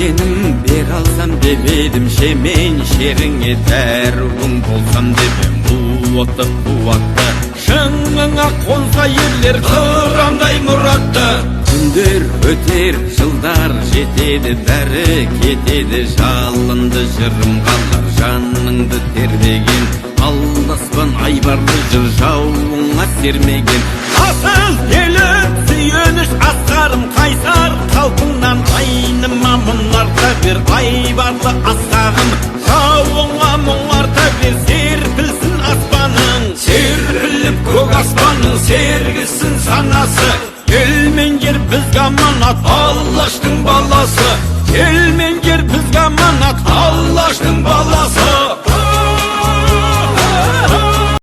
Сенім бере алсам деп едім, шемен шеріңе дәруің болсам деп ем. Қуатты, қуатты шыңыңа қонса ерлер қырандай мұратты. Күндер өтер, жылдар жетеді, бәрі кетеді, жалынды жырым қалар жаныңды тербеген. Алдаспан айбарлы жыр жауыңа сермеген. Асыл елім, сүйеніш асқарым, қайсар қалпыңнан айныма, мұнарта бер, айбарлы асқағым, жауыңа мұңарта бер. Серпілсін аспаның, серпіліп көк аспанның, сергісін санасы. Ел мен жер бізге аманат, Алаштың баласы. Ел мен жер бізге аманат, Алаштың баласы.